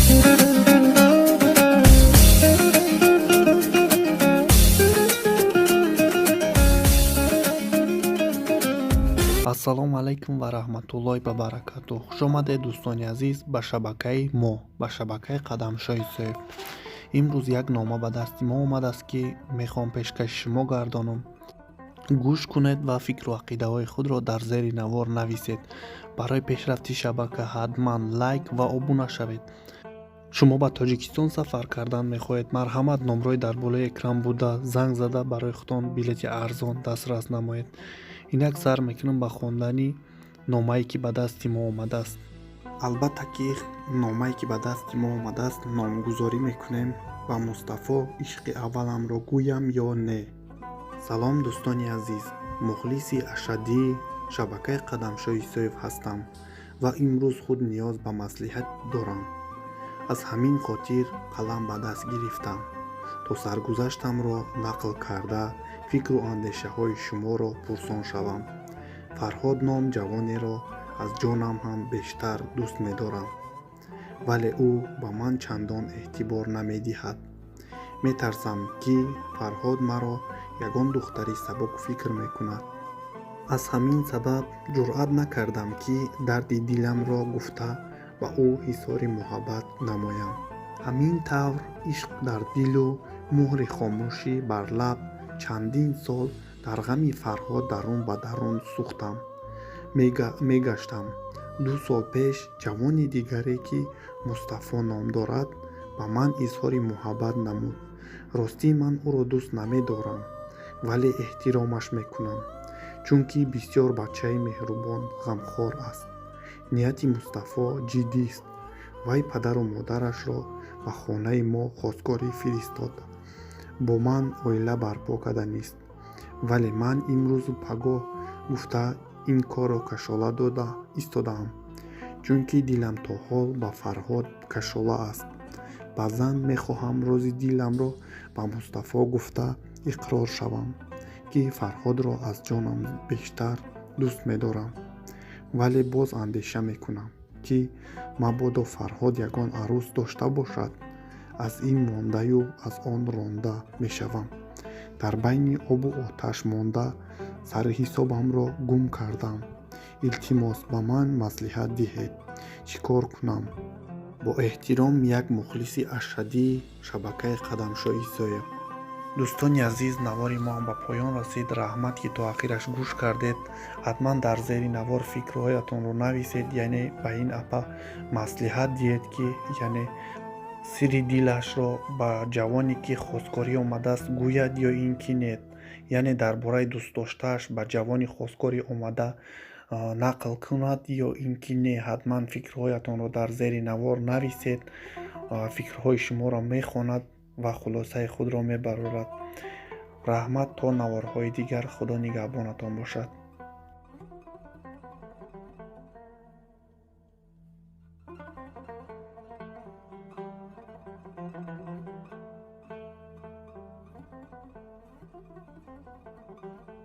Ассалому алайкум ва раҳматуллоҳи ва баракатуҳ. Хушомадед, дӯстони азиз, ба шабакаи мо, ба шабакаи Қадамшоҳи Исоев. Имрӯз як нома ба дасти мо омадааст, ки мехоҳам пешкаши шумо гардонам. Гӯш кунед ва фикру ақидаҳои худро дар зери навор нависед. Барои пешрафти шабака ҳатман лайк ва обуна шавед. Шумо ба Тоҷикистон сафар кардан мехоҳед? Марҳамат, номрои дар болои экран буда занг зада, барои худтон билети арзон дастрас намоед. Инак сар мекунам ба хондани номае, ки ба дасти мо омадааст. Албатта ки номае, ки ба дасти мо омадааст, номгузорӣ мекунем ба Мустафо: ишқи авваламро гӯям ё не? Салом, дӯстони азиз, мухлиси ашаддии шабакаи Қадамшоҳи Исоев ҳастам ва имрӯз худ ниёз ба маслиҳат дорам. Аз ҳамин хотир қалам ба даст гирифтам, то саргузаштамро нақл карда, фикру андешаҳои шуморо пурсон шавам. Фарҳод ном ҷавонеро аз ҷонам ҳам бештар дӯст медорам, вале ӯ ба ман чандон эътибор намедиҳад. Метарсам, ки Фарҳод маро ягон духтари сабук фикр мекунад. Аз ҳамин сабаб ҷуръат накардам, ки дарди диламро гуфта, ба ӯ изҳори муҳаббат намоям. Ҳамин тавр ишқ дар дилу муҳри хомӯшӣ бар лаб чандин сол дар ғами Фарҳод дарун ба дарун сӯхтам, мегаштам. 2 сол пеш ҷавони дигаре, ки Мустафо ном дорад, ба ман изҳори муҳаббат намуд. Ростӣ, ман ӯро дӯст намедорам, вале эҳтиромаш мекунам, чунки бисёр бачаи меҳрубон, ғамхор аст. Нияти Мустафо ҷиддист. Вай падару модарашро ба хонаи мо хостгорӣ фиристод, бо ман оила барпо карданист. Вале ман имрӯзу пагоҳ гуфта ин корро кашола дода истодаам, чунки дилам то ҳол ба Фарҳод кашола аст. Баъзан мехоҳам рози диламро ба Мустафо гуфта, иқрор шавам, ки Фарҳодро аз ҷонам бештар дӯст медорам, вале боз андеша мекунам, ки мабодо Фарҳод ягон арӯс дошта бошад, аз ин мондаю аз он ронда мешавам. Дар байни обу оташ монда, сарҳисобамро гум кардам. Илтимос, ба ман маслиҳат диҳед, чӣ кор кунам? Бо эҳтиром, як мухлиси ашаддии шабакаи Қадамшоҳи Исоев. Дӯстони азиз, навори мо ҳам ба поён расид. Раҳмат, ки то ахираш гӯш кардед. Ҳатман дар зери навор фикрҳоятонро нависед, яъне ба ин апа маслиҳат диҳед, ки яъне сирри дилашро ба ҷавоне, ки хостгорӣ омадааст, гӯяд ё ин ки не, яъне дар бораи дӯстдоштааш ба ҷавони хостгорӣ омада нақл кунад ё ин ки не. Ҳатман фикрҳоятонро дар зери навор нависед. Фикрҳои шуморо мехонад ва хулосаи худро мебарорад. Раҳмат, то наворҳои дигар, Худо нигаҳбонатон бошад.